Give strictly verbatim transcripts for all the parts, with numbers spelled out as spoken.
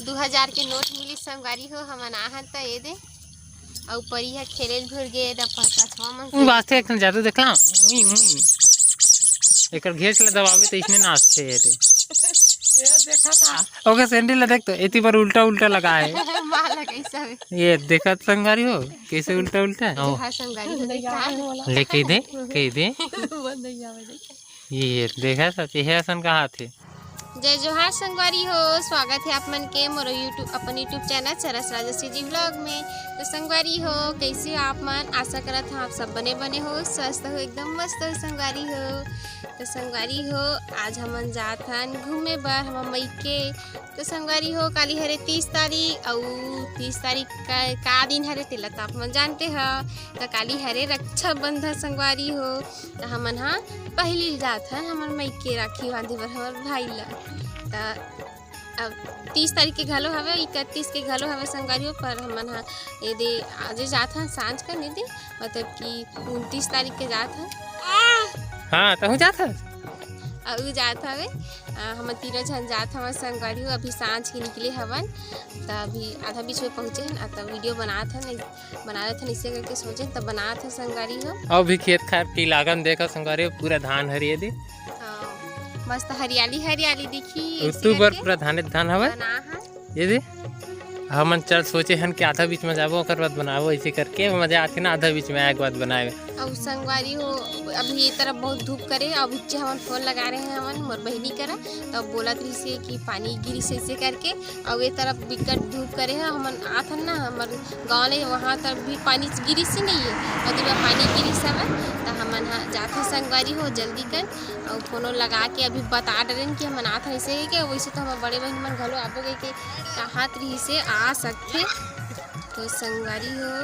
दू हजार के नोट मिली संगवारी हो, हमन आहन त ये दे। अउ परी ह खेले ल घुर गे, त अपन कछवा मन उई वास्ते एक ठन जादू देखला। उई, उई। एकर घेंच ल दबावे त इसने नाचथे ये दे। ये देखा था। ओके, सैंडल ल देख तो, एती बर उल्टा उल्टा लगा है। माला कैसा है? ये देखत संगवारी हो, कैसे उल्टा उल्टा है? ओ। हाँ, संगवारी हो, देख कहाँ है? ले कह दे, कह दे। वो नहीं आवे, देख। ये देखा सच, ये असन कहा थे। जय जोहार संगवारी हो, स्वागत है आप मन के मोर YouTube, अपन YouTube चैनल चरस राजश्री जी व्लॉग में। तो संगवारी हो, कैसे हो आप मन? आशा करत हूँ आप सब बने बने हो, स्वस्थ हो, एकदम मस्त हो संगवारी हो। तो संगवारी हो, आज हमन जात हन घूमे बर हमर मइके। तो संगवारी हो, काली हरे तीस तारीख, अउ तीस तारीख का, का दिन हरे तेला तो आप मन जानते हो। तो काली हरे रक्षाबंधन संगवारी हो, त हमन ह पहिली जात हन हमर मइके राखी बांधे बर हमर भाई ला। त अब तीस तारीख के घलो हवे, इकतीस के घलो हवे संगवारी हो, पर हमन ह ये दे आजे जात हन सांझ का, नहीं दे, मतलब कि उनतीस तारीख के जात हन। हाँ, तहूँ जात हस? अउ जात हवे, अ, हमन तीनों झन जात हवन संगवारी हो, अभी सांझ के निकले हवन, त अभी आधा बीच में पहुँचे हन, आ त वीडियो बनात हन, बना लेथन, इसे करके सोचे त बनात हे संगवारी हो। अउ भी खेत खार की लागन देखा संगवारी हो, पूरा धान हरिये दे। हाँ, मस्त हरियाली हरियाली दिखी, इसे ऋतु बर करके पूरा धाने धान हवय। बना है। ये दे, हमन चल सोचे हन कि आधा बीच में जाबो, ओकर बाद बनाबो, ऐसे करके मजा आथे ना आधा बीच में आए के बाद बनाए में। अउ संगवारी हो, अभी ये तरफ बहुत धूप करे, अब इच्चे हमन फोन लगा रहे हैं हमन मोर बहिनी करा, तब बोलत रहिसे कि पानी गिरिस ऐसे करके, अउ ये तरफ बिकट धूप करे है। हमन आथन ना, हमर गाँव ले वहाँ तरफ भी पानी गिरिस ही नहीं है, अउ जब पानी गिरिस हवे, त हमन ह जाथन संगवारी हो जल्दी कन, अउ फोनो लगा के अभी बता डरेन कि हमन आथन ऐसे ही के। वैसे तो हमर बड़े बहिन मन घलो आबो गए के कहत रहिसे आ सकथे। तो संगवारी हो,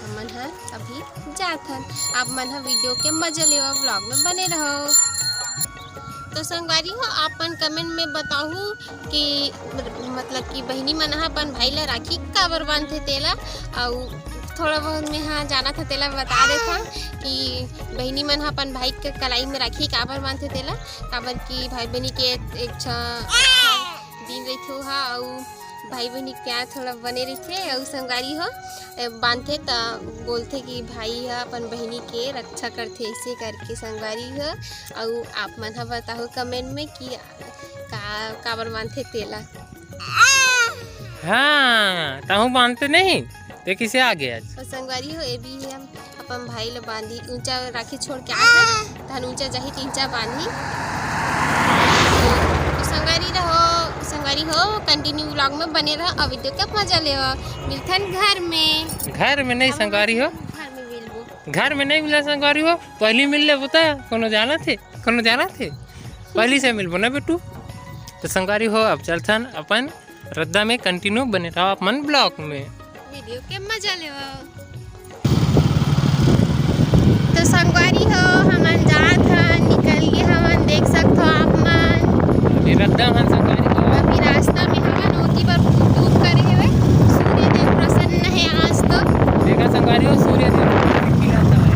हमन ह अभी जाथन, आप मन ह वीडियो के मजा लेवा, व्लॉग में बने रहो। तो संगवारी हो, आप मन कमेंट में बताहू कि मतलब कि बहिनी मन ह अपन भाई ला राखी काबर बांधथे तेला, अउ थोड़ा बहुत मैं ह जाना था तेला बता देथन कि बहिनी मन ह अपन भाई के कलाई में राखी काबर बांधथे तेला, काबर कि भाई बहिनी के एक, एक छ-, अच्छा दिन रहिथे ओहा, अउ भाई बहिनी के प्यार थोड़ा बने रहिथे। अउ संगवारी हो, ए, बांधथे त बोलथे कि भाई ह अपन बहिनी के रक्षा करथे, ऐसे करके संगवारी हो। अउ आप मन ह बताहू कमेंट में कि का, काबर बांधथे तेला। हाँ, तहूँ बांधते नहीं, ते किसे आ गया आज? अउ संगवारी हो, ये भी हम अपन भाई ल बांधी, ऊंचा राखी छोड़ के आए हैं, तहन ऊंचा जाही त ऊंचा बांधी। तो संगवारी रहो, संगवारी हो, कंटिन्यू व्लॉग में बने रहो अउ वीडियो के मजा लेवा। मिलथन घर में। घर में नहीं संगवारी हो, घर में मिलबो। घर में नहीं मिला संगवारी हो, पहली मिल लेबो त कोनो जाना थे, कोनो जाना थे, पहली से मिलबो ना बेटू। तो संगवारी हो, अब चलथन अपन रद्दा में, कंटिन्यू बने रहो आप मन ब्लॉग में। वीडियो के मजा लेवा। तो संगवारी हो, हमन जात हन, निकल गे हमन, देख सकथो आप मन। अभी रद्दा हन संगवारी हो। अभी रास्ता में हमन ओती बर धूप करे हवे, सूर्य देव प्रसन्न है आज तो। देखा संगवारी हो, सूर्य देव खिलत हवे।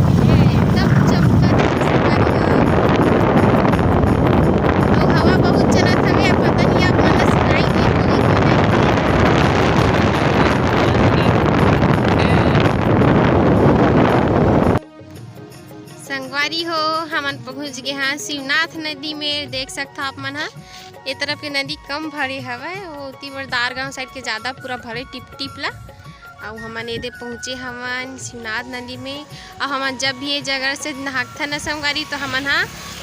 एकदम चमकत हे संगवारी हो। अउ हवा बहुत चलत हवे, अब पता नहीं आप मन ला सुनाई देत होही कि नहीं। संगवारी हो, हमन पहुंच गे हन शिवनाथ नदी में। देख सकथो आप मन ह, ए तरफ के नदी कम भरे हवय, ओती बर दारगांव साइड के ज्यादा पूरा भरे टिप टिप ला। अउ हमन एदे पहुँचे हवन शिवनाथ नदी में। अउ हमन जब भी ये जगह से नहाथन न संगवारी, तो हमन ह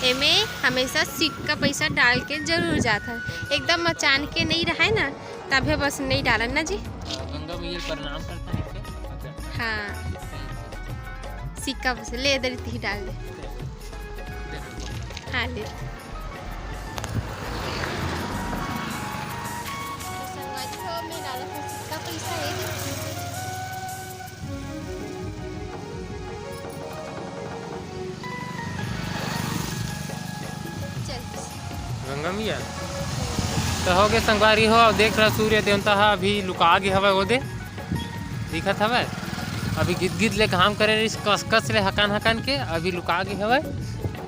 एमे हमेशा सिक्का पैसा डाल के जरूर जाथन। एकदम अचानक के नहीं रहय ना, तभे बस नहीं डालन ना जी। गंगा मैया ल प्रणाम करथन इसे। हाँ, सिक्का पैसा ले इधर ही डाल दे। हाँ, ले। तो संगवारी हो, मैं डालत हूँ सिक्का पैसा, ये देखो। चल। गंगा मैया। तो हो गे संगवारी हो, अब देख रहा सूर्य देवता ह अभी लुका गे हवय, ओदे दिखत हवय। अभी गिदगिद ले घाम करे रहिस, कस कस ले हकन हकन के, अभी लुका गे हवय।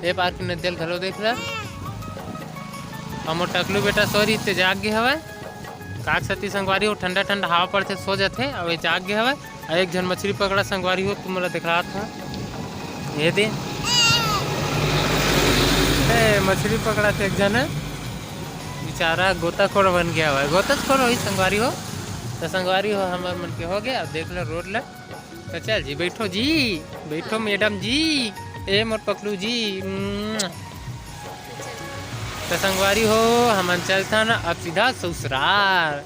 ए पार के नदिया ल घलो देख रहा। हमर टकलू बेटा सॉरी ते जाग गे हवय। काक सती संगवारी हो, ठंडा ठंडा हवा पड़थे, सो जाथे। अब ये जाग गे हवय। अउ एक झन मछली पकड़ा संगवारी हो, तुम मोला दिखलात हव। ये दे, ए, मछली पकड़ा थे एक झन, बेचारा गोताखोर बन गया हवय, गोताखोर होही संगवारी हो। तो संगवारी हो, हमर मन के हो गया। अब देख लो रोड ला। तो चल जी, बैठो जी, बैठो मैडम जी, ए मोर पकलू जी। उम्म। तो संगवारी हो, हमन चलथन अब सीधा ससुराल,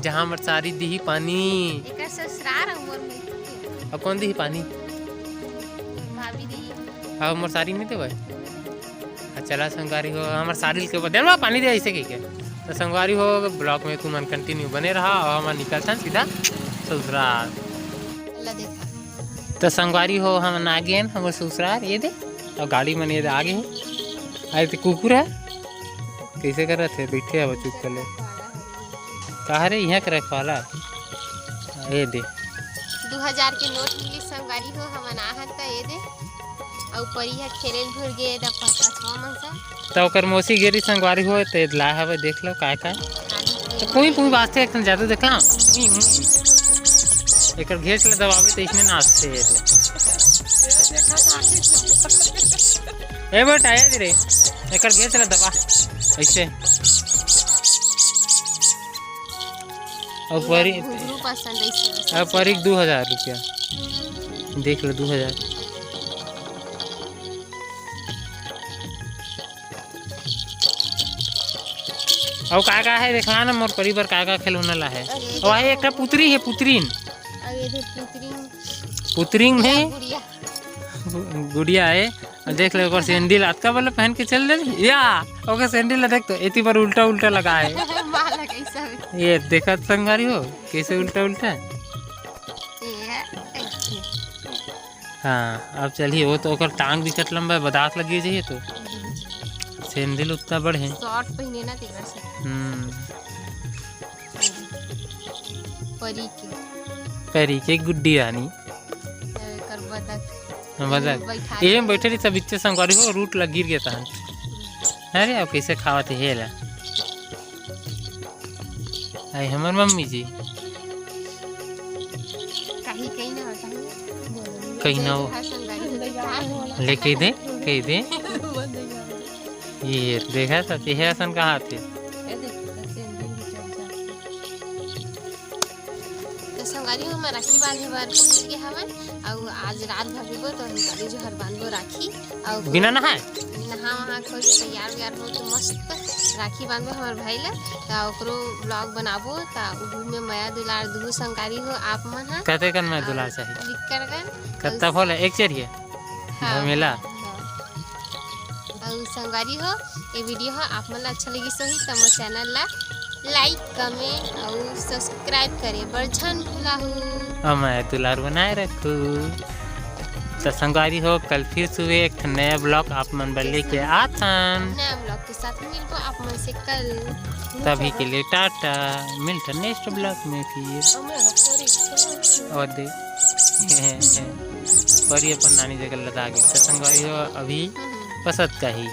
जहाँ हमर सारी दिही पानी। एकर ससुराल अउ मोर मिलके। अब कौन दिही पानी? मोर भाभी दिही। अब मोर सारी नहीं देवे। आ चला संगवारी हो, हमर सारी के बदल मा पानी दे ऐसे कहिके। तो संगवारी हो, vlog में तुमन continue बने रहा अउ हमन निकलथन सीधा ससुराल। ला देखा। तो संगवारी हो, हमन आ गेन हमर ससुराल, ये दे। अउ गाड़ी मन ये दे आ गे हे। अरे ते कुकुर हे, कैसे करत हे, बैठे हे, चुप कर ले। कहाँ रे, यहाँ के रखवाला? ये दे। दू हजार के नोट मिली संगवारी हो, हमन आहन त ये दे। अउ परी ह खेले ल भूल गे, त पचास मन सा। त ओकर मौसी गेरी संगवारी हो, ते ला हवे, देख लो काय काय। त पुई पुई बाजथे, एक ठन जादू देखा। उई, उई। एकर घेंच ल दबावे त इसने नाचथे ये दे। ए बेटा, ए रे, एकर घेंच ल दबा, ऐसे। अउ परी, घुघरू पसंद है इसे। अउ परी के दू हजार रुपया, देख लो, दू हजार। अउ का का हे देखला ना, मोर परी बर का का खिलौना ला हे। अरे, अउ हे एक ठा पुतरी हे, पुतरीन। अउ ये दे पुतरीन। पुतरीन या नहीं, गुड़िया। गुड़िया हे। अउ देख ले, ओकर सैंडल अतका बले पहन के चल दे। या, ओकर सैंडल ला देख तो, एती बर उल्टा उल्टा लगा हे। माला कैसा है? ये देखत संगवारी हो, कैसे उल्टा उल्टा। ये है, ऐसे। हाँ, अब चलिए, वो तो ओकर टांग भी कत लंबा है, बदास लग गई चाहिए तो। सैंडल उतना बड़े हैं। शॉर्ट पहने ना, तेरा से। हम्म। परी के। परी के गुड्डी रानी। एकर बदक। हाँ, बदक। बैठा ये में बैठे रही, सब इच्छे संगवारी हो, रूट लग गिर गया था। अरे, अब कैसे खावत हे ला? आई हमर मम्मी जी। कहीं, कहीं ना होता है। कहीं ना हो। हाँ, संगवारी हो। ले कह दे, कह दे। ये देखा सच, ये असन कहा थे। ये देख, कैसे अंदर भी चल जाते। तो संगवारी हो, हमर राखी बांधे बर पहुंच गए हवन। अउ आज रात भर रुकबो तो हम काली जोहर बांधबो राखी। अउ बिना नहाए? नहा वहा के तैयार व्यार हो के मस्त राखी बांधबो हमर भाई ला। तो ओकरो vlog बनाबो। तो उ में मया दुलार दुहू संगवारी हो आप मन हा। कते कन मया दुलार चाहिए? लिख कर कन। कत्ता फोल है? एक चाहिए? हाँ, झमेला। हाँ। अउ संगवारी हो, ये video ह आप मन ला अच्छा लगिस होही त मोर channel ला like, comment अउ subscribe करे बर झन भुलाहू। अउ मया दुलार बनाए रखू। त संगवारी हो, कल फिर सुबह एक ठन नया vlog आप मन बर लेके आथन। नया vlog के साथ मिलबो आप मन से कल। तभी के लिए टाटा, मिलथन next vlog में फिर। अउ मैं ह परी। अउ दे। परी अपन नानी जगह लदा गे। त संगवारी हो, अभी हम्म। पसत का ही।